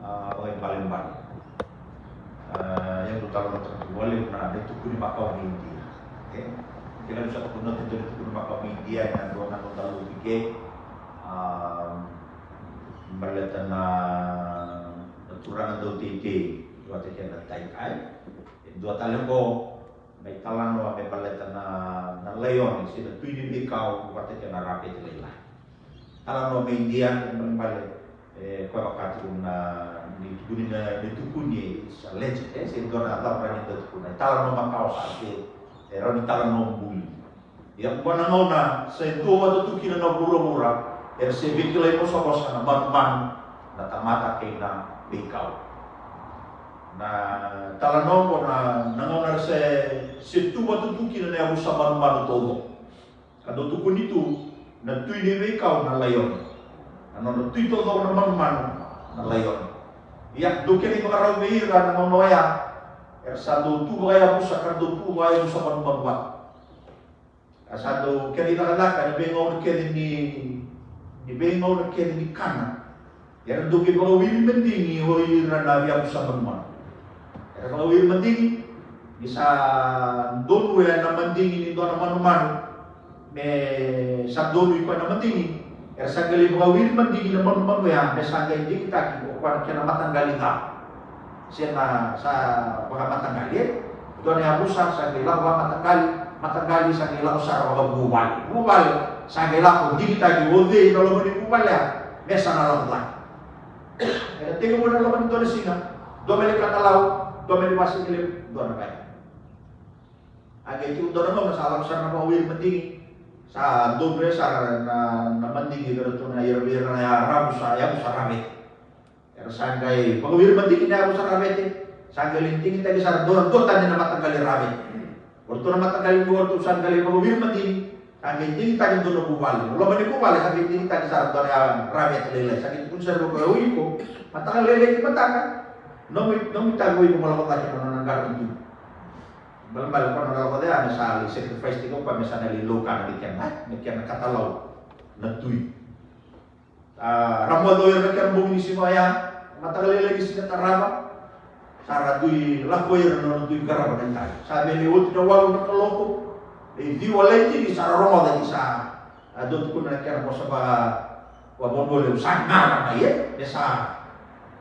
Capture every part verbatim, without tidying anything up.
A, vakaibalebale. A, ia dou talanoataka tiko vakalevu na, na itukuni makawa mai Idia. E? Kila ni sa tukuna tiko na itukuni makawa mai Idia ena dua na noda lutu ke. A, baleta na, na turaga dauteitei vata kei na taikai. E dua tale qo na italanoa me baleta na, na laione se na tui ni veikau vata kei na ravete lailai. Talanoa mai Idia, e balebale, e, koya vaka tiko na, ni tukuni na, ni tukuni, it's a legend, e, se dua na cava ni da tukuna. Talanoa makawa sara, e, e rawa ni talanoa buli. Ia qo na gauna sa dua vata tu kina na vuravura, era se veikilai vosavosa na manumanu, na tamata kei na veikau. Na talanoa qo na, na gauna era se, se tu vata tu kina na yavusa manumanu taucoko. Ka dau tukuni tu na tui ni veikau na laione. Na nodra tui taucoko na manumanu na laione. Ia dau kena ivakarau vei ira na gauna oya, era sa dau tu vakayavusa, ka dau tu vakayavusa manumanu vata. A sa dau kena icakacaka ni veigauna kece ni, ni veigauna kece ni kana. Era dau qai vakawiri madigi o ira na yavusa manumanu. Era vakawiri madigi ni sa donu e na madigi ni dua na manumanu. Me sa donu i koya na madigi. Era sa qai lai vakawiri madigi na manumanu ya me sa qai digitaki o koya na kena mataqali ca. Se na sa vakamataqali, e? Dua na yavusa sa qai lako vakamataqali, mataqali sa qai lako sara vakavuvale. Vuvale sa qai lako digitaki o cei na loma ni vuvale ya, me sa na lako cake. Era tekivu na loma ni dua na siga, dua mai le katalau, dua mai le vasigalevu, dua na kai. A qai tiko dua na gauna sa lako sara na vakawiri madigi, sa donu e sara na, na madigi vei iratou na ira, ira na yavusa, yavusa ravete. Era sa qai vakawiri madigi na yavusa ravete, sa qai lai digitaki sara dua, dua tani na mataqali ravete. O ratou na mataqali qo, o ratou sa qai lai vakawiri madigi, sa qai digitaki dua na vuvale. Loma ni vuvale sa qai digitaki sara dua na ravete lailai, sa qai tukuni sara vei koya, o iko, mataka lailai ni mataka. Nomu, nomu itavi o iko mo lako cake na nona qara tu. Balebale koya na lako cake me sa lai sacrifice tiko koya me sa na lai laukana me kena, me kena katalau na tui. A, ra moce o ira na kena bogi ni siga oya, mataka lailai ni siga tarava, sa ra dui lako ira na nona dui qarava na itavi. Sa vei lai oti na walu na kaloko, e ciwa lai tini sa ra rogoca ni sa, a, dau tukuna na kena vosa vaka, vakavanua levu sa gara mai, e, me sa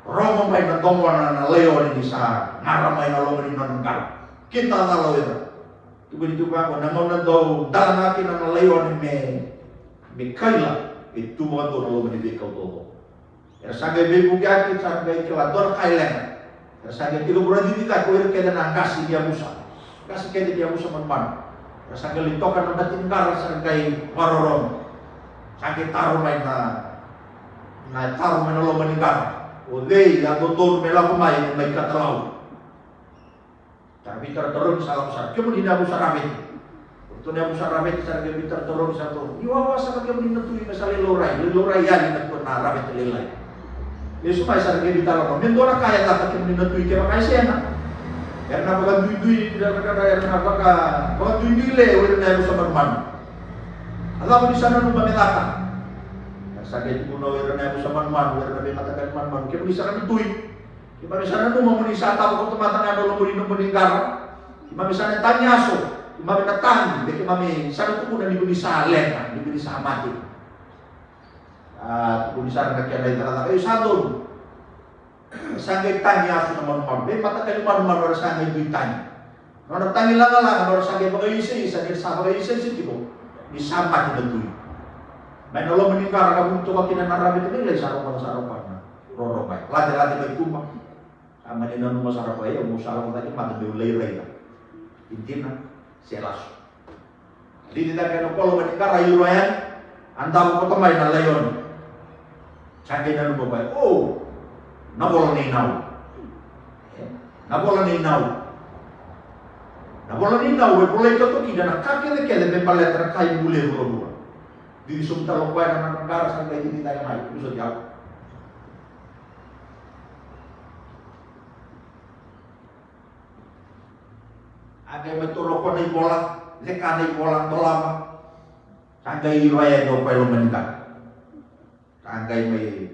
rogo mai na domona na laione ni sa gara mai na loma ni nona qara. Kita cala o ira. Tukuni tu vaqo, na gauna dau dala ga kina na laione me, me kaila, e tu vakadua na loma ni veikau taucoko. Era sa qai veivukiyaki, sa qai kila dua na ka e leqa. Era sa qai tekivu ra cicitaki o ira kece na qase ni yavusa. Qase kece ni yavusa manumanu. Era sa qai lai toka na bati ni qara, sa qai vakarorogo. Sa qai taro mai na, na taro mai na loma ni qara. O cei a dodonu me lako mai, me mai katalau? Sa ra veitarotarogi, sa lako sara. Kemuni na yavusa ravete. O ratou na yavusa ravete sa ra qai veitarotarogi, sa ratou, ni wawa sara kemuni na tui me sa lai laurai, lai laurai yani na tua na ravete lailai. Lesu mai sa ra qai veitalanoa, me dua na ka e caka kemuni na tui, kevaka e sega, era na vakaduidui, era na, era na vaka, vakaduidui le o ira na yavusa manumanu. A cava ni sa nanuma me caka? Era sa qai tukuna o ira na yavusa manumanu, era na veimataqali manumanu, kemuni sara na tui. Keimami sa nanuma mo ni sa tava koto mada ga ena loma ni nomuni qara. Keimami sa na tagi yaso. Keimami na tagi, me keimami sa na tukuna ni ko ni sa leqa, ni ko ni sa mate. A, tukuni sara na kena icakacaka, io sa donu. Sa qai tagi yaso na manumanu. Veimataqali manumanu era sa qai dui tagi. Nodra tagi lagalaga, nodra sa qai vakaisaisa, ni sa vakaisaisa tiko ni sa mate na tui. Mai na loma ni qara ka vuni toka kina na ravete lailai, sa rogoca sara o koya na roro mai. Lade, lade mai tuba. Sa mani nanuma sara o koya, ia, meu sa lako cake mada meu lai raica. I dina se lasu. Cici cake ena loma ni qara, iro yani, a davo koto mai na laione. Sa qai nanuma o koya, o, na vola nei nau. E, na vola nei nau. Na vola nei nau e volai koto kina na ka kecekece me baleta na ka e buli e vuravura. Cici sobu tale o koya ena nona qara, sa qai cici cake mai, vosoti au. A qai mai toro o koya na ivola, ceka na ivola, dolava. Sa qai iro yani o koya e loma ni qara. Sa qai mai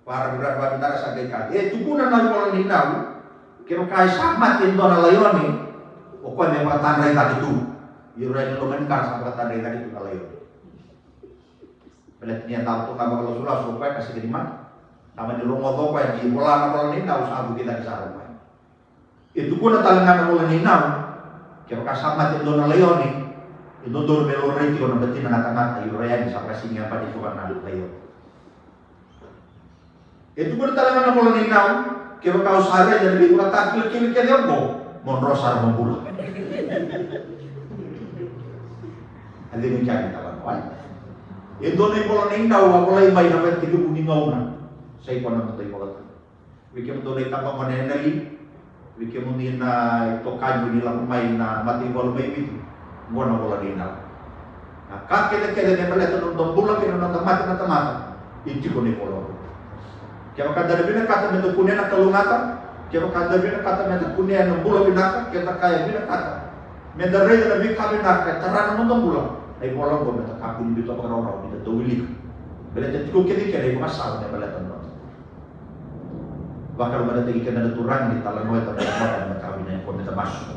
Para vira vira sa qai kaya, e tukuna na ivola ni Nau, kevaka e sa mate e dua na laione, o koya me vakatadrai cake tu. Ira e loma ni qara sa vakatadrai cake tu na laione. Baleta ni a dau toka vakalasulasu o koya ka sega ni mate. Ka mani rogoca o koya ni vola na ivola ni Nau sa vuki cake sara o koya. E tukuna tale ga na ivola ni Nau, kevaka sa mate e dua na laione, e dodonu me laurai tiko na batina na tamata, ira yani sa vakasinaiti tu ga na laione. E tukuna tale ga na ivola ni Nau, kevaka o sa raica na veivakatakilakila kece oqo, mo dro sara mo bula. A cegu ni kena italanoa. E dua na ivola ni Nau a volai mai na vakatekivu ni gauna. Sa i koya na noda ivola. Vei kemudou na itabagone ena liu, vei kemuni na itokani ni lako mai na mataivalu mai Viti, oqo na ivola ni Nau. Na ka kecekece me baleta na noda bula kei na noda mate na tamata, e tiko ena ivola oqo. Kevaka da na vinakata meda kunea na kalougata, kevaka da vinakata meda kunea na bula vinaka, kevaka e vinakata meda raica na veika vinaka e tara na noda bula, na ivola oqo meda kakua ni biuta vakarawarawa, meda dau wilika. Baleta tiko kece kina na ivakasala me baleta na noda. Vakalougatataki keda na Turaga ni talanoa e tara na mataka vinaka. Keimami sa masu.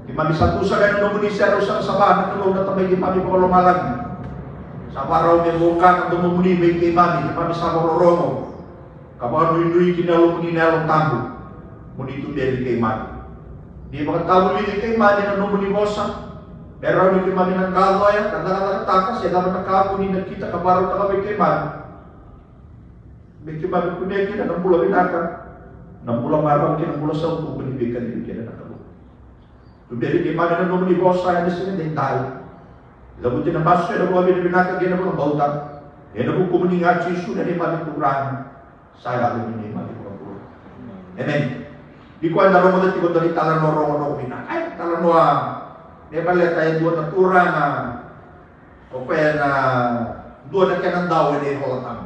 Keimami sa tu sara ena nomuni serau savasava, na Kalou na Tamai keimami vakalomalagi. Sa vakarau me voqa na domomuni vei keimami, keimami sa vakarorogo ka vakanuinui ki na Yalomuni na Yalo Tabu. Mo ni tuberi keimami. Ni vakatavulici keimami ena nomuni vosa, me rawa ni keimami na qacoya ka cakacakataka se cava na ka ko ni nakita ka vakarautaka vei keimami. Me keimami kunea kina na bula vinaka, na bula marau kei na bula sautu ko ni veikacivi kina na Kalou. Tuberi keimami ena nomuni vosa ena siga edaidai. Cavuti na masu ena vakavinavinaka kei na vakabauta. Ena vukumuni ga Jisu na neimami Turaga. Sa yaco ni neimami vakabula. Emeni. Ni koya eda rogoca tiko dua na italanoa rogorogo vinaka. Ai, talanoa me baleta e dua na turaga. O koya na dua na kena dau ena iVola Tabu.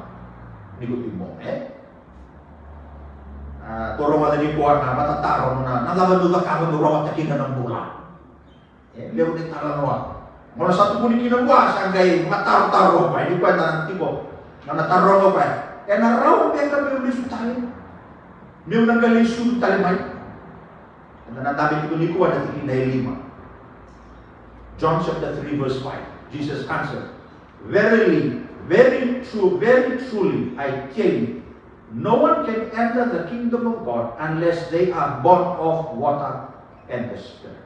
Nikotimo, e? A, tou rogoca nikua na vakatataro na, na cava meu cakava meu rawata kina na bula. E, levu ni talanoa. Gauna sa tukuni kina vua, sa qai vakatarotaro o koya, ni koya na tiko, na, na taroga o koya. Ena rawa beka meu lesu tale? Meu na qai lesu tale mai? Eda na dabe tiko nikua na tikina e lima. John chapter three verse five. Jesus answered, "Verily, very true, very truly, I tell you, no one can enter the kingdom of God unless they are born of water and the Spirit."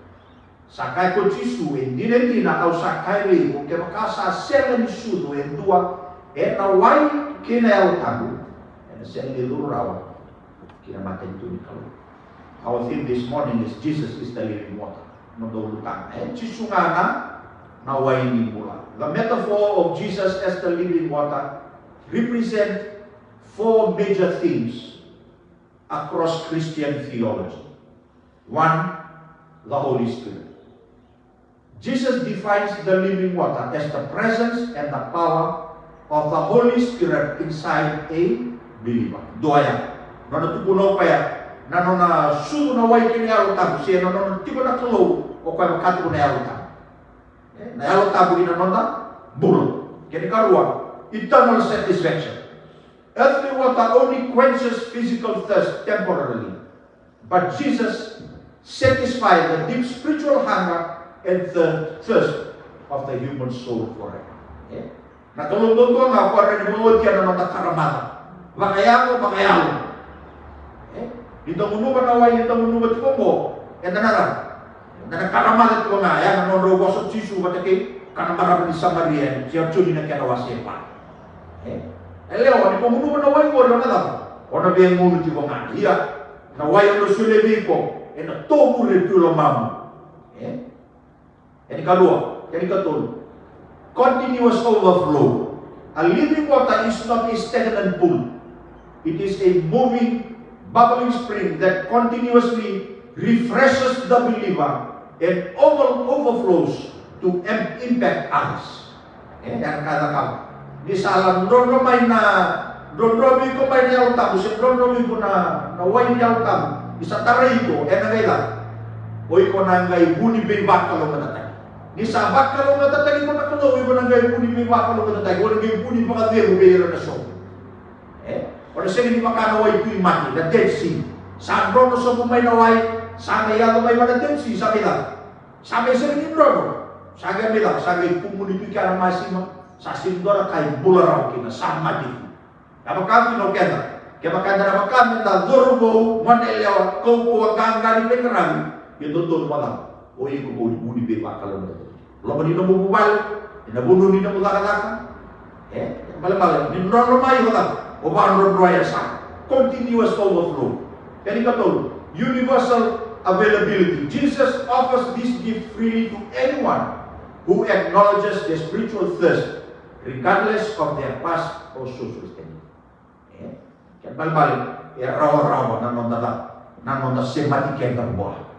Sa kaya ko Jisu, e dina, e dina, au sa kaya vei iko, kevaka sa sega ni sucu e dua ena wai kei na Yalo Tabu, ena sega ni curu rawa ki na matanitu ni Kalou. Our theme this morning is Jesus is the living water. Noda ulutaga, e Jisu ga na, na wai ni bula. The metaphor of Jesus as the living water represent four major themes across Christian theology. One, the Holy Spirit. Jesus defines the living water as the presence and the power of the Holy Spirit inside a believer. Dua ya. Nona tukuna o koya na nona sucu na wai kei na Yalo Tabu, se na nona tiko na Kalou, o koya vaka tiko na Yalo Tabu. E, na Yalo Tabu ina noda bula. Kena ikarua, eternal satisfaction. Earthly water only quenches physical thirst temporarily. But Jesus satisfies the deep spiritual hunger and the thirst of the human soul forever. E? Na Kalou duadua ga o koya e rawa ni vakaotia na noda karamaca vakayago, vakayalo. E? Ni da gunuva na wai, ni da gunuva tiko oqo, eda na rawa, eda na karamaca tiko ga. Ya na nodrau vosa o Jisu vata kei koya na marama ni Samaria, e Joni na kena wase va. E? E lewa, ni ko gunuva na wai qori, o na cava? O na via gunu tiko ga. Ia, na wai au na solia vei iko, ena tomuri e tu e lomamu. E? Kena ikarua, kena ikatolu. Continuous overflow. A living water is not a stagnant pool. It is a moving, bubbling spring that continuously refreshes the believer and over, overflows to em-, impact others. E, ya na ka e cakava. Ni sa la drodro mai na, drodro vei iko mai na Yalo Tabu, se drodro vei iko na, na wai ni Yalo Tabu, ni sa tarai iko, ena qai cava? O iko na qai vu ni veivakalougatataki. Ni sa vakalougatataki iko na Kalou, iko na qai vu ni veivakalougatataki, o na qai vu ni vakacegu vei ira na soqo. E? O na sega ni vaka na wai tui mate, na Dead Sea. Sa drodro sobu mai na wai, sa mai yaco mai va na Dead Sea, sa mai cava? Sa mai sega ni drodro. Sa qai mai cava? Sa qai kumuni tu kina na masima, sa sega ni dua na ka e bula rawa kina, sa mate tu. Na vaka kina o keda, kevaka eda na vaka me da cauravou, goneyalewa, kaukauwa, qaqa ni veiqaravi, e dodonu mo cava? O iko mo vuni veivakalougatataki. Loma ni nomu vuvale, ena vanua ni nomu cakacaka. E, balebale ni drodro mai o cava? O vakadrodroya sara. Continuous overflow. Kena ikatolu, universal availability. Jesus offers this gift freely to anyone who acknowledges their spiritual thirst, regardless of their past or social standing. E, kena balebale, e rawarawa na noda cava? Na noda semati keda vua.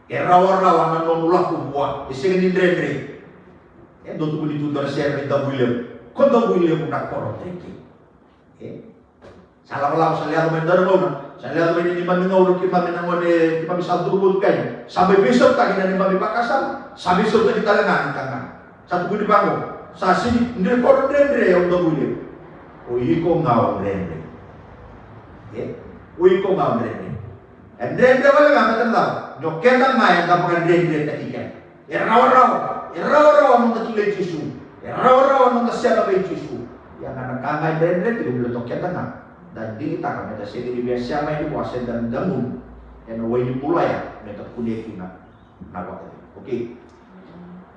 E rawarawa na nona lako vua, e sega ni dredre. E dau tukuni tu dua na sere ni Davuilevu. Ko Davuilevu na koro dredre. E, sa lavalava, sa lecavi mai na dua na gauna, sa lecavi mai na neimami gauna, keimami na gone, keimami sa curu vou tu kina. Sa mai veisautaki na neimami vakasama, sa veisautaki tale ga na ka ga. Sa tukuni vaqo, sa sega ni dre, koro dredre o Davuilevu. O iko ga o dredre. E? O iko ga o dredre. E dredre wale ga me da cava? Ni o keda ga eda vakadredretaki keda. E rawarawa, e rawarawa noda kilai Jisu. E rawarawa noda sema vei Jisu. Ia ga na ka ga e dredre tiko, baleta o keda ga da digitaka me da sega ni via sema yani vua, se da, da gunu ena wai ni bula ya me da kunea kina na vakacegu. Okay.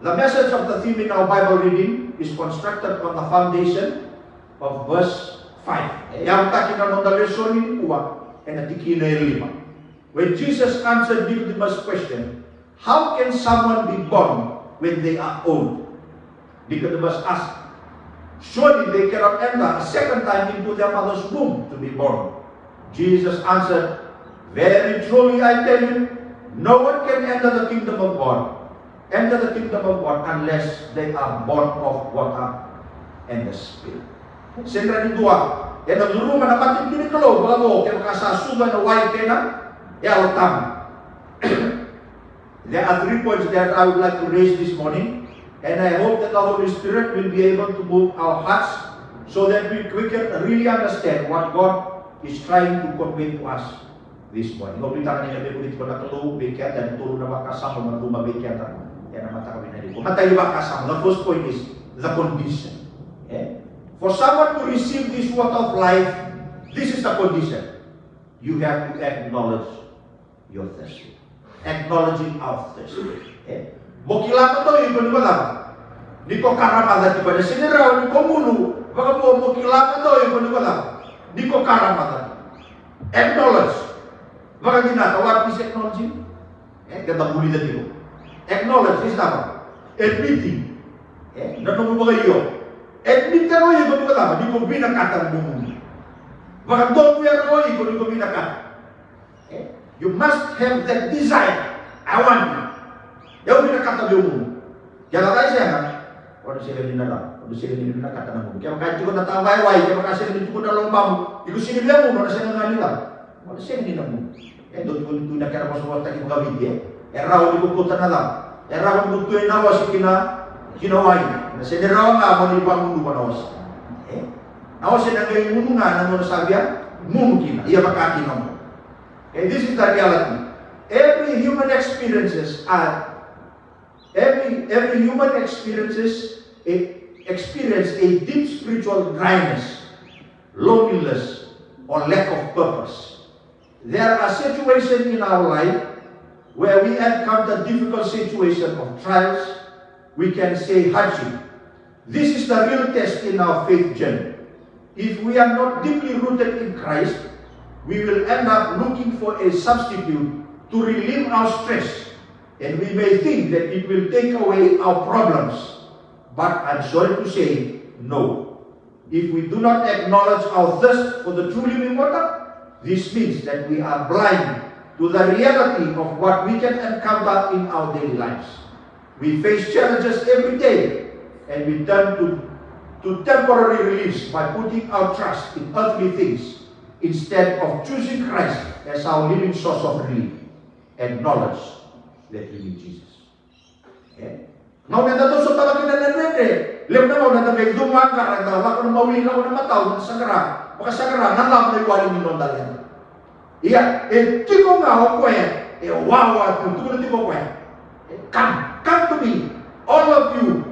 The message of the theme in our Bible reading is constructed on the foundation of verse five. E yavutaki na noda lesoni nikua ena tikina e lima. When Jesus answered Nicodemus' question, "How can someone be born when they are old?" Nicodemus asked, "Surely they cannot enter a second time into their mother's womb to be born." Jesus answered, "Very truly I tell you, no one can enter the kingdom of God, enter the kingdom of God unless they are born of water and the Spirit." Sega ni dua ena curuma na matanitu ni Kalou vakavo kevaka sa sucu ena wai kei na Yalo Tabu. There are three points that I would like to raise this morning, and I hope that the Holy Spirit will be able to move our hearts so that we, we can really understand what God is trying to convey to us this morning. Au nuitaka ni na veivuke tiko na Kalou vei keda ena tolu na vakasama, na cuma vei keda ena mataka vinaka nikua. Matai ni vakasama, the first point is the condition. Eh? For someone to receive this water of life, this is the condition. You have to acknowledge your thirst. Acknowledging our thirst. Eh? Mo kila mada o iko ni ko cava? Ni ko karamaca tiko. Ena sega ni rawa ni ko gunu vakavo, mo kila mada o iko ni ko cava? Ni ko karamaca. Acknowledge. Vakavinaka, what is acknowledging? Eh, keda vulica tiko. Acknowledge is cava? Admitting. Eh, na nomu vakaio. Admit o iko ni ko cava? Ni ko vinakata na nomu. Vakadonui o iko ni ko vinakata. Eh, you must have that desire. I want it. Au vinakata meu gunu. Kevaka e sega, o na sega ni na cava? O na sega ni vinakata na gunu. Kevaka e tiko na tavaya wai, kevaka e sega ni tiko na lomamu, iko sega ni via gunu, o na sega ga ni cava? O na sega ni na gunu. E dau tukuni tu na kena vosavosataki vakaviti, e? E rawa ni ko kauta na cava? E rawa ni ko tu ena wasi ki na, ki na wai. Na sega ni rawa ga mo ni vagunuva na wasi. E? Na wasi ena qai gunu ga na gauna sa via gunu kina. Ia vaka kina mo. And this is the reality. Every human experiences are, every, every human experiences a, experience a deep spiritual dryness, loneliness, or lack of purpose. There are situations in our life where we encounter difficult situation of trials, we can say hardship. This is the real test in our faith journey. If we are not deeply rooted in Christ, we will end up looking for a substitute to relieve our stress, and we may think that it will take away our problems. But I'm sorry to say, no. If we do not acknowledge our thirst for the true living water, this means that we are blind to the reality of what we can encounter in our daily lives. We face challenges every day, and we turn to, to temporary reliefs by putting our trust in earthly things instead of choosing Christ as our living source of relief. Acknowledge that you need Jesus. E? Gauna eda dau sotava kina na dredre, levu na gauna eda qai cuma qara, eda lako na mawi, lako na matau, eda saqara. vakasaqara na lavo na iwali ni noda leqa. Ia e tiko ga o koya e wawa tu, tukuna tiko o koya, e, come, come to me, all of you,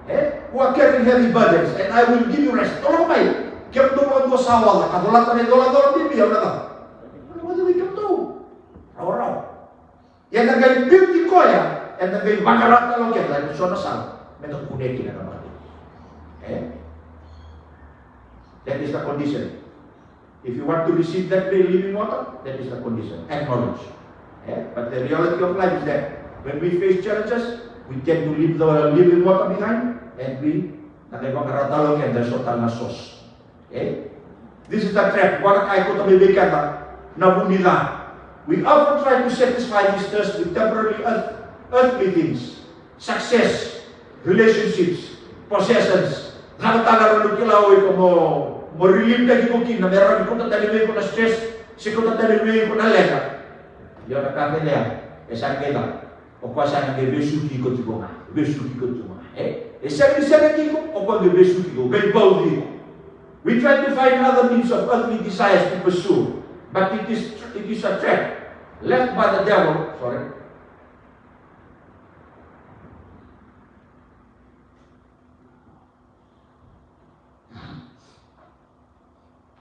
e, who are carrying heavy burdens, and I will give you rest. Toro mai, kemudou vakadua sa oca ka colata na icolacola bibi, au na cava? Au na vacevei kemudou. Rawarawa. Ia na qai biuti koya, ena qai vaqara tale o keda ena so na sala me da kunea kina na vakadei. E? That is the condition. If you want to receive that living water, that is the condition. Acknowledge. E? But the reality of life is that when we face challenges, we tend to leave the living water behind, and we na qai vaqara tale o keda e so tale na source. Okay? This is the trap. Vua na ka e kauta mai vei keda na vu ni ca. We often try to satisfy this thirst with temporary earth, earthly things, success, relationships, possessions. Cava tale na nomu kila o iko mo, mo relieve taki iko kina, me rawa ni kauta tani vei iko na stress, se kauta tani vei iko na leqa. Ia na ka me lea, e sa qai ca. O koya sa na qai vesuki iko tiko ga, vesuki iko tiko ga. E? E sega ni sega tiko, o koya qai vesuki iko, qai bauti iko. We try to find other means of earthly desires to pursue, but it is, it is a trap left by the devil, sorry,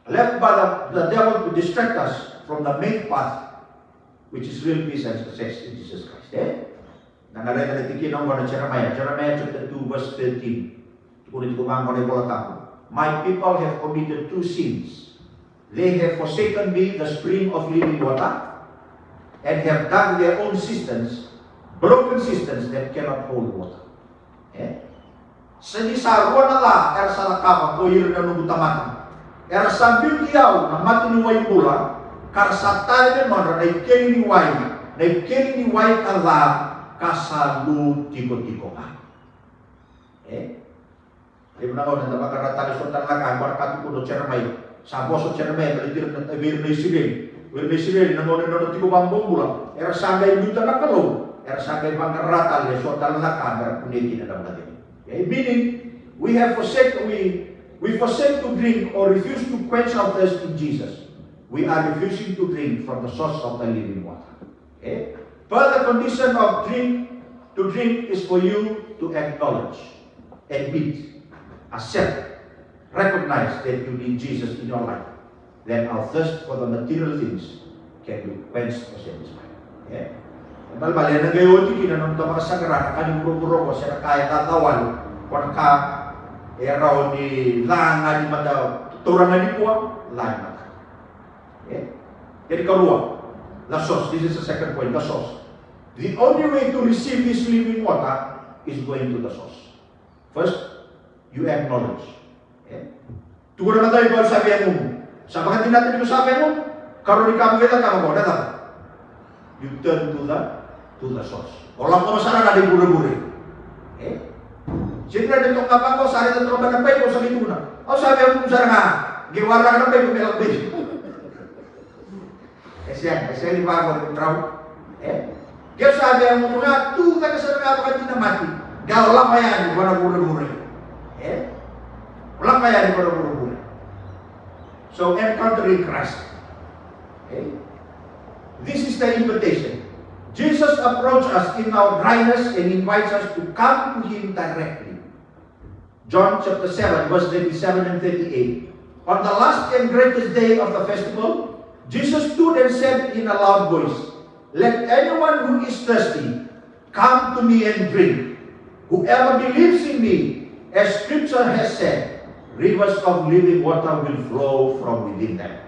left by the, the devil to distract us from the main path, which is real peace and success in Jesus Christ. E? Na qai raica na tikina oqo na Jeremiah, Jeremiah chapter two, verse thirteen. Tukuna tiko vaqo na iVola Tabu. My people have committed two sins. They have forsaken me, the spring of living water, and have dug their own cisterns, broken cisterns that cannot hold water. E? Se ni sa rua na ca era sa cakava ko ira na noqu tamata. Era sa biuti au na mata ni wai bula, ka ra sa taya me nodra na ikeli ni wai, na ikeli ni wai ka ca, ka sa lu tikotiko ga. E? Levu na gauna eda vaqara tale so tale na ka, vaqara ka tukuna o Jeremaia. Sa vosa o Jeremaia me baleti ira na, vei ira na Isireli. Vei ira na Isireli, na gauna e nodra tiko vakabobula, era sa qai biuta na Kalou, era sa qai vaqara tale so tale na ka me ra kunea kina na vakacegu. Okay? Meaning, we have forsake, we, we forsake to drink or refuse to quench our thirst in Jesus. We are refusing to drink from the source of the living water. Okay? Further condition of drink, to drink is for you to acknowledge, admit, accept, recognize that you need Jesus in your life. Then our thirst for the material things can be quenched or satisfied. Okay? E malemale, ena qai oti kina na noda vakasaqara na ka ni vuravura oqo, se na ka e cacawale, ko na ka e rawa ni ca ga ni mada, taura ga nikua, ca ni mada. Okay? Kena ikarua, the source. This is the second point, the source. The only way to receive this living water is going to the source. First, you acknowledge. Okay? Tukuna mada, iko sa via gunu. Sa vakadinata ni ko sa via gunu. Karua ni ka mo via cakava qo, na cava? You turn to the, to the source. O lako sara ga i vuravura. E? Sega ni toka vaqo, sa raica toka mai na paipo, sa qai tukuna, au sa via gunu sara ga. Qai waraka na paipo me lako mai. E sega, e sega ni vaqo na drau. E? Ke sa via gunu ga, tu cake sara ga vakadinamati. Qai o lako yani vua na vuravura. E? O lako yani vua na vuravura. So, encountering Christ. Okay? This is the invitation. Jesus approaches us in our dryness and invites us to come to him directly. John chapter seven, verse thirty-seven and thirty-eight. On the last and greatest day of the festival, Jesus stood and said in a loud voice, let anyone who is thirsty come to me and drink. Whoever believes in me, as scripture has said, rivers of living water will flow from within them.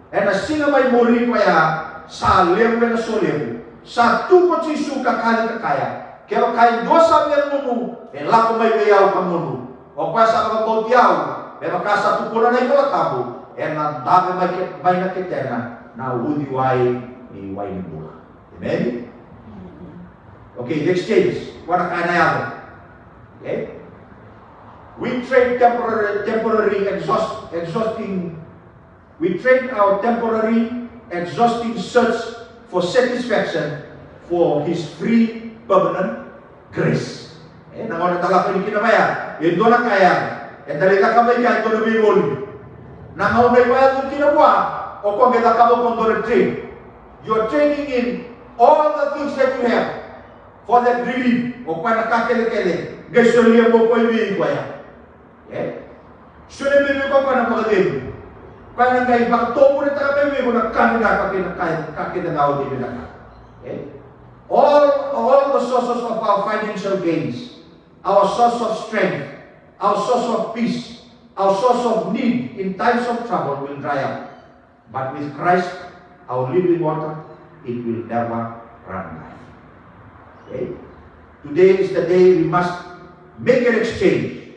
Ena siga mai muri koya, sa levu ena solevu, sa tu ko Jisu ka kaci ka kaya, kevaka e dua sa via gunu, me lako mai vei au ka gunu. O koya sa vakabauti au, me vaka sa tukuna na iVola Tabu, ena dave mai ke, mai na ketena na uciwai ni wai ni bula. Amen? Okay, the exchange. Vua na ka ena yaco. Okay? We trade temporary, temporary exhaust, exhausting, we trade our temporary exhausting search for satisfaction for his free permanent grace. E, na gauna da lako yani kina mai ya, e dua na ka ya, eda lai cakava i kea e dua na veivoli. Na gauna o yaco kina vua, o koya qai cakava o koya e dua na trade. You're trading in all the things that you have for that relief. O koya na ka kecekece qai solia mai o koya vei koya. E? Solia mai vei koya na vakacegu. Koya na qai vakatovuretaka mai vei koya na ka vinaka kei na ka, ka kece ga o ni vinaka. E? All, all the sources of our financial gains, our source of strength, our source of peace, our source of need in times of trouble will dry up. But with Christ, our living water, it will never run dry. Okay? Today is the day we must make an exchange.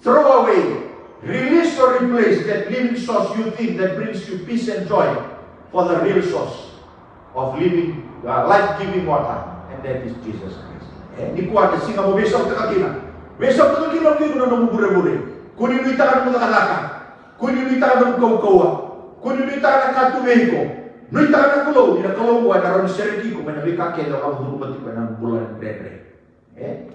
Throw away, release or replace that living source you think that brings you peace and joy for the real source of living, uh, life-giving water, and that is Jesus Christ. E, nikua na siga mo veisautaka kina. Veisautaka kina o iko na nomu vurevure. Kua ni nuitaka na nomu cakacaka. Kua ni nuitaka na nomu kaukauwa. Kua ni nuitaka na ka tu vei iko. Nuitaka na Kalou, ni na Kalou qo ena rawa ni sereki iko mai na veika kece o lako curuma tiko ena bula dredre. E?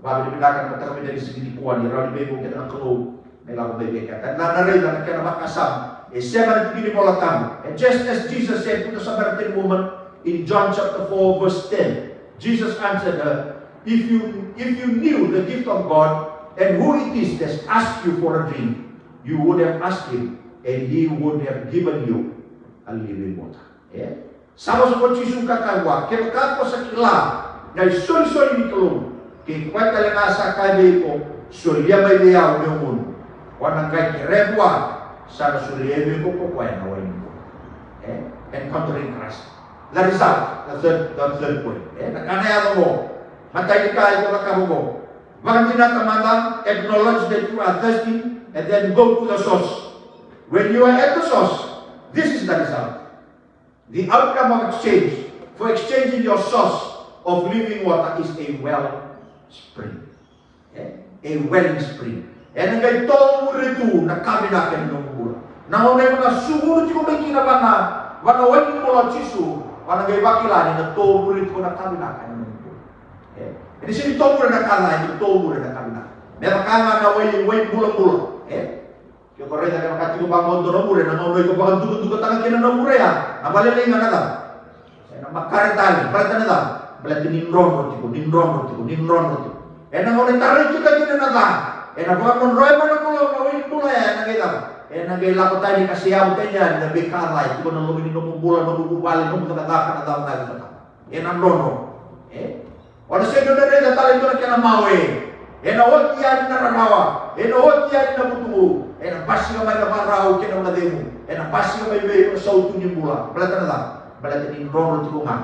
Vakavinavinaka na mataka vinaka ni siga nikua ni rawa ni veivuke na Kalou me lako mai vei keda. Na, na raica na kena vakasama. E sega na tiki ni Vola Tabu. And just as Jesus said to the Samaritan woman in John chapter four verse ten, Jesus answered her, "If you, if you knew the gift of God and who it is that asks you for a drink, you would have asked him, and he would have given you a living water." E? Sa vosa ko Jisu ka kaya vua, kevaka ko sa kila na isolisoli ni Kalou, kei koya tale ga sa kaya vei iko, solia mai vei au meu gunu, o na qai kerea vua, sa na solia vei iko ko koya na wai ni bula. E? Encountering Christ. The result, the third, the third point. E? Na ka na yaco qo. Matai ni ka iko na ka qo. Vakadinata mada, acknowledge that you are thirsty, and then go to the source. When you are at the source, this is the result. The outcome of exchange, for exchanging your source of living water, is a well spring. E? A welling spring. Ena qai tovure tu na ka vinaka ena nomu bula. Na gauna iko na sugunu tiko mai kina vana, vana wai ni bula o Jisu, o na qai vakila ni na tovure tiko na ka vinaka ena nomu bula. E? Ena sega ni tovure na ka ca, ena tovure na ka vinaka. Me vaka ga na wai, wai bulabula. E? Ke ko raica kevaka tiko vaqo dua na vure, na gauna iko vakadukadukataka kina na vure ya, na valelei ga na cava? Ena makare tale, baleta na cava? Baleta ni drodro tiko, ni drodro tiko, ni drodro tiko. Ena gauna e tarai kina kina na ca, ena vakadrodroya mai na Kalou na wai ni bula ya, ena qai cava? Ena qai lako tani ka seyavu tani yani na veika ca e tiko na loma ni nomu bula, nomu vuvale, nomu cakacaka, na cava, na cava. Ena drodro. E? O na sega ni raica tale e dua na kena mawe. Ena oti yani na rarawa, ena oti yani na vutugu, ena basika mai na marau kei na vakacegu, ena basika mai vei iko na sautu ni bula. Baleta na cava? Baleta ni drodro tiko ga.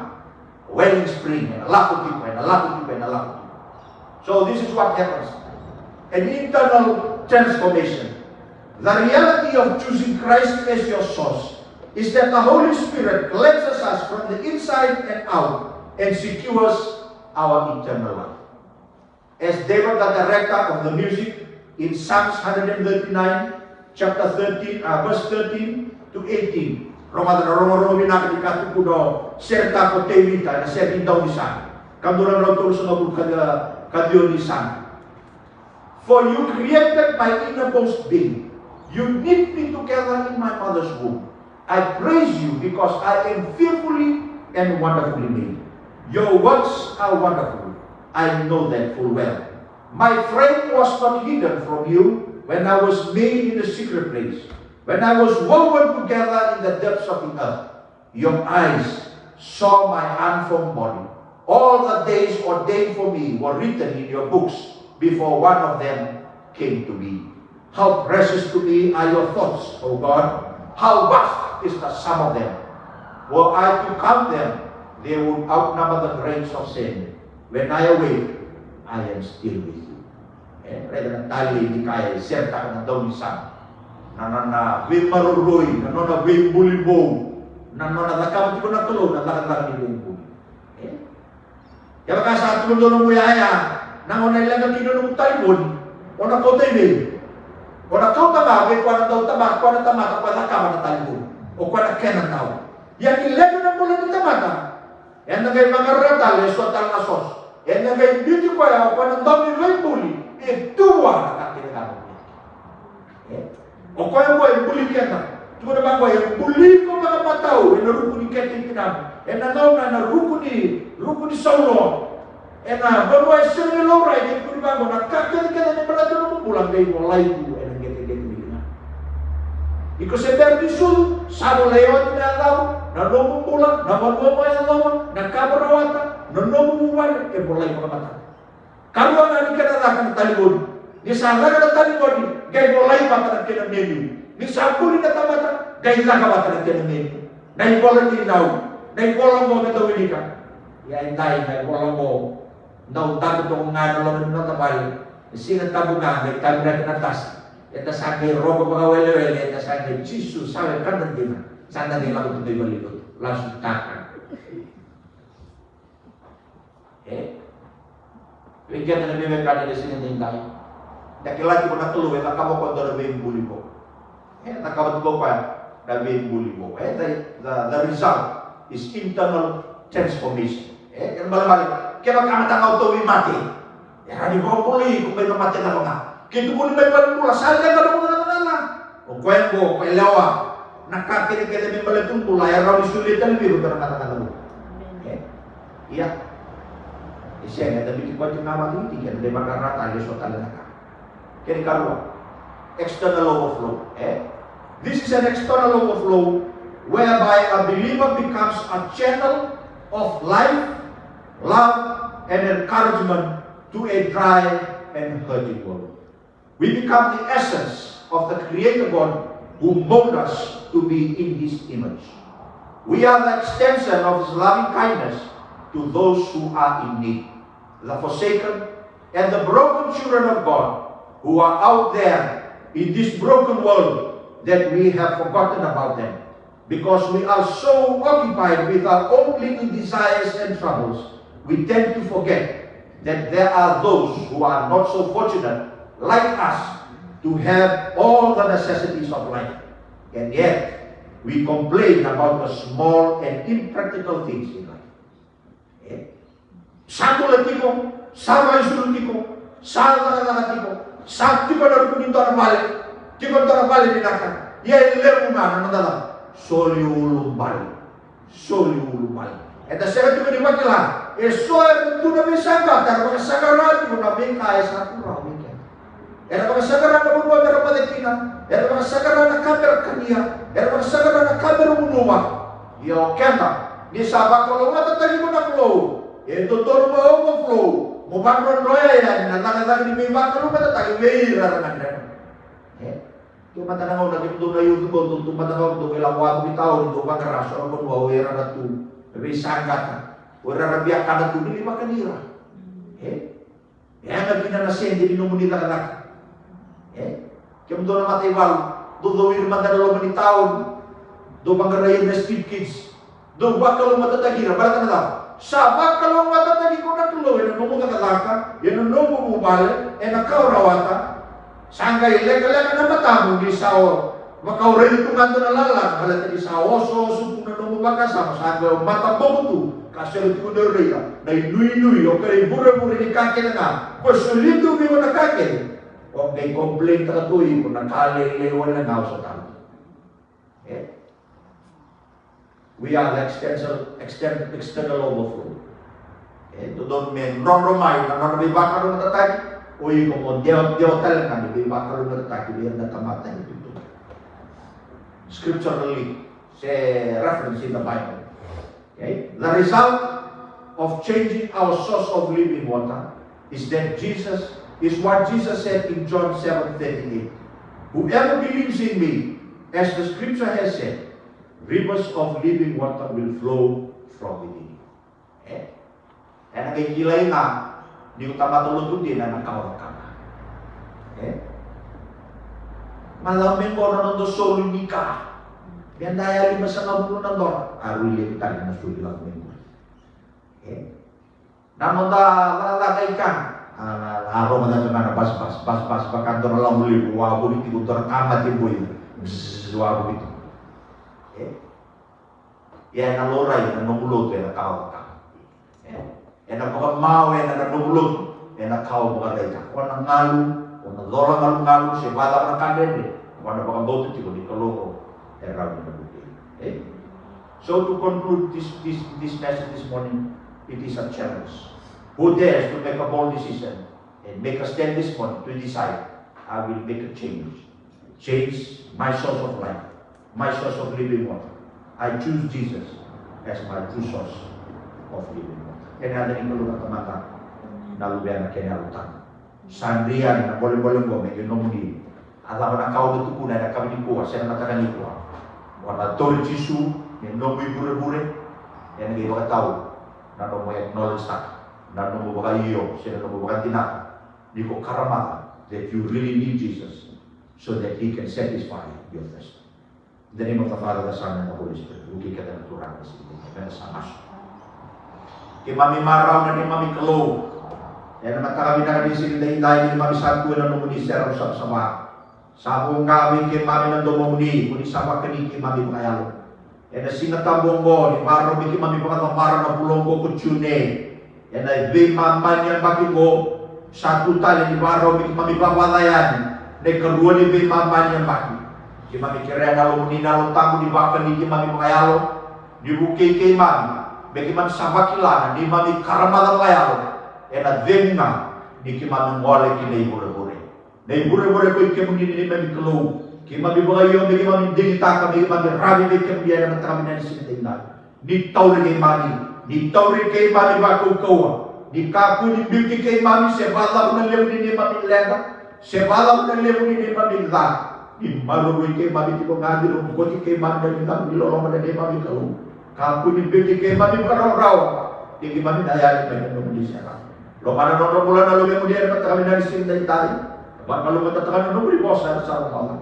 Welling spring, ena lako tiko, ena lako tiko, ena lako tiko. So this is what happens. An internal transformation. The reality of choosing Christ as your source is that the Holy Spirit cleanses us from the inside and out and secures our eternal life. As David, the director of the music, in Psalms hundred and thirty-nine, chapter thirteen, uh, verse thirteen to eighteen. Rogoca na rogorogo vinaka ni ka tukuna o Seretako Tevita ena sere ni Daunisame. Ka dua na drau tolusagavulu ka, ka ciwa ni Same. For you created my innermost being. You knit me together in my mother's womb. I praise you because I am fearfully and wonderfully made. Your works are wonderful. I know that full well. My frame was not hidden from you when I was made in the secret place, when I was woven together in the depths of the earth. Your eyes saw my unformed body. All the days ordained for me were written in your books before one of them came to be. How precious to me are your thoughts, O God! How vast is the sum of them! Were I to count them, they would outnumber the grains of sand. When I awake, I am still with you. E, raica na talei ni ka e seretaka na Daunisame. Na nona veimaroroi, na nona veibuli vou, na nona cakava tiko na Kalou na cakacaka ni veibuli. E? Kevaka sa tu dua nomu yaya, na gauna e leqa kina nomu talevoni, o na kauta i vei? O na kauta ga vei koya na dau tamata, koya na tamata koya cakava na talevoni. O koya na kena dau. Ia ni leqa na bula ni tamata, ena qai vaqara tale e so tale na source. Ena qai biuti koya o koya na dau ni veibuli, e tu vua na ka kece ga. E? O koya oqo e buli keda. Tukuna vaqo, e buli iko vakamatau ena ruku ni kete i tinamu, ena gauna, na ruku ni, ruku ni sauloa. Ena vanua e sega ni laurai, e tukuni vaqo, na ka kecekece me baleta na nomu bula qai volai tu ena qeteqete ni ligana. Iko se bera ni sucu, sa volai oti na yacau, na nomu bula, na vanua mo yacova, na ka mo rawata, na nomu vuvale, e volai vakamatau. Karua ga ni kena caka na talevoni. Ni sa caka na talevoni, qai volai vata na kena menu. Ni sa buli na tamata, qai caka vata na kena menu. Na ivola ni Nau, na ivola oqo me dau wilika. Ia edai na ivola oqo dau dabe toka ga ena loma ni noda vale. E Siga Tabu ga qai taviraki na tasi. Eda sa qai rogo vakawelewele, eda sa qai, Jisu, sa wekada dina. Sa da qai lako tu mai valenilotu. Lasutaka. E? Vei keda na veiwekani ena siga edaidai, da kila tiko na Kalou e cakava o koya e dua na veibuli vou. E cakava tiko o koya na veibuli vou. E, the, the, the result is internal transformation. E, kena ibalebale, kevaka mada ga o tauvimate, e rawa ni vakabulai iko mai na mate cava ga. Ke tukuni mai valenibula, sa leqa na nomu cakacaka. O koya oqo, o koya e lewa na ka kecekece me baleta na bula, e rawa ni solia tale vei iko na gacagaca vou. E? Ia. E sega, eda biuti koya tiko ga vakatikitiki, eda dau vakararamataka eso tale na ka. Kena ikarua, external overflow. E? This is an external overflow whereby a believer becomes a channel of life, love, and encouragement to a dry and hurting world. We become the essence of the Creator God who molded us to be in His image. We are the extension of His loving kindness to those who are in need, the forsaken, and the broken children of God who are out there in this broken world that we have forgotten about them. Because we are so occupied with our own little desires and troubles, we tend to forget that there are those who are not so fortunate like us to have all the necessities of life. And yet, we complain about the small and impractical things in life. E? Sa bula tiko, sa vakaisulu tiko, sa cakacaka tiko, sa tiko ena ruku ni dua na vale, tiko ena dua na vale vinaka. Ia e levu ga na noda cava? Soli ulubale. Soli ulubale. Eda sega tiko ni vakila, eso era tu na veisaqata era vakasaqara tiko na veika e sa tu rawa vei keda. Era vakasaqara na vanua mera moce kina, era vakasaqara na ka mera kania, era vakasaqara na ka mera gunuva. Ia o keda, ni sa vakalougatataki iko na Kalou, e dodonu mo overflow, mo vakadrodroya yani na cakacaka ni veivakalougatataki vei ira era gadreva. E? Kemudou na gauna, kemudou na youth qo, dou tu mada ga qo, dou qai lako wavoki taoni, dou vaqara so na vanua o ira era tu na veisaqata, o ira era viakana tu, ni lai vakani ira. E? E yaga kina na sede ni nomuni cakacaka. E? Kemudou na mataivalu, dou cowiri mada na loma ni taoni, dou vaqarai ira na street kids, dou vakalougatataki ira, baleta na cava? Sa vakalougatataki iko na Kalou ena nomu cakacaka, ena nomu vuvale, ena ka o rawata. Sa qai lekaleka na matamu ni sa o vaka o raica tu ga dua na lala, baleta ni sa osooso tu na nomu vakasama, sa qai o mataboko tu, ka sega tiko ni o raica na inuinui, o kena ivurevure ni ka kece ga ko solia tu vei iko na ka kece. O qai complain taka tu o iko na ka lailai wale ga o sotava. E? We are the external, extern-, external overflow. E dodonu me drodro mai na nona veivakalougatataki, o iko mo dewa, dewa tale ga ni veivakalougatataki vei ira na tamata ni tutu. Scripturally, se reference in the Bible. Okay? The result of changing our source of living water is that Jesus, is what Jesus said in John seven thirty-eight. "Whoever believes in me, as the scripture has said, rivers of living water will flow from within you." E? Ena qai kilai ga ni o tamata lotu dina ena ka o cakava. E? Macala me qo na noda soli ni ka. Meda yali me sagavulu na dola. A rui levu tale na soli lako me qo. E? Na noda cakacaka i ka. A, a, a rogo na tona na bas, bas, bas, bas, vaka dua na lago levu, wavoki tiko dua na tamata e boi. Bzz, wavoki tiko. E? Ia ena laurai na nomu lotu ena ka o cakava. E? Ena vakamau ena na nomu lotu ena ka o vakaraitaka. O na galu, o na cola galugalu, se vacava na ka dredre. Mo na vakabauta tiko ni Kalou e rawa ni na vukei. Eh? So to conclude this, this, this message this morning, it is a challenge. Who dares to make a bold decision and make a stand this morning to decide, "I will make a change. Change my source of life, my source of living water. I choose Jesus as my true source of living water." Kena yaca ni Kalou na Tamada, na Luvena kei na Yalo Tabu. Sa dri yani na bolebole oqo me qai nomuni. A cava na ka o na tukuna ena yakavi nikua se na mataka nikua? O na tauri Jisu me nomu ivurevure. Ena qai vakatau na nomu acknowledge taka, na nomu vakaio se na nomu vakadinata ni ko karamaca that you really need Jesus, so that he can satisfy your thirst. In the name of the Father, the Son, and the Holy Spirit. Vukei keda na Turaga ni siga nikua. Meda sa masu. Keimami marau na neimami Kalou, ena mataka vinaka ni siga edaidai, keimami sa tu ena nomuni serau savasava. Sa voqa vei keimami na domomuni, ko ni sa vakani keimami vakayalo. Ena Siga Tabu oqo, ni marau me keimami vakacamara na vula oqo ko June. Ena veimama ni yabaki oqo, sa tu tale ni vakarau me keimami vavaca yani na ikarua ni veimama ni yabaki. Keimami kerea na Yalomuni na Yalo Tabu ni vakani keimami vakayalo, ni vukei keimami, me keimami sa vakila na neimami karamaca vakayalo ena cegu ga ni keimami gole ki na ivurevure. Na ivurevure ko i kemuni na neimami Kalou. Keimami vakaio me keimami digitaka, me keimami ravi vei kemuni ena mataka vinaka ni siga edaidai. Ni tauri keimami, ni tauri keimami vakaukauwa. Ni kakua ni biuti keimami se vakacava na levu ni neimami leqa, se vakacava na levu ni neimami ca. Ni maroroi keimami tiko ga, ni rokoti keimami na ligaqu ni loloma na neimami Kalou. Kakua ni biuti keimami vakarawarawa, ni keimami na yali mai na nomuni serau. Lomana na nodra bula na luvemuni ena mataka vinaka ni siga edaidai. Vakalougatataka na nomuni vosa ena sala mada.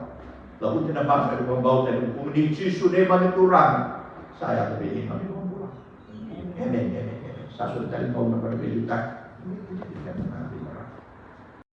Cavuti na masu ena vakabauta ena vukumuni Jisu neimami Turaga. Sa yaco vei neimami iVakabula. Emeni, emeni, emeni. Sa soli tale na gauna me da veiliutaki.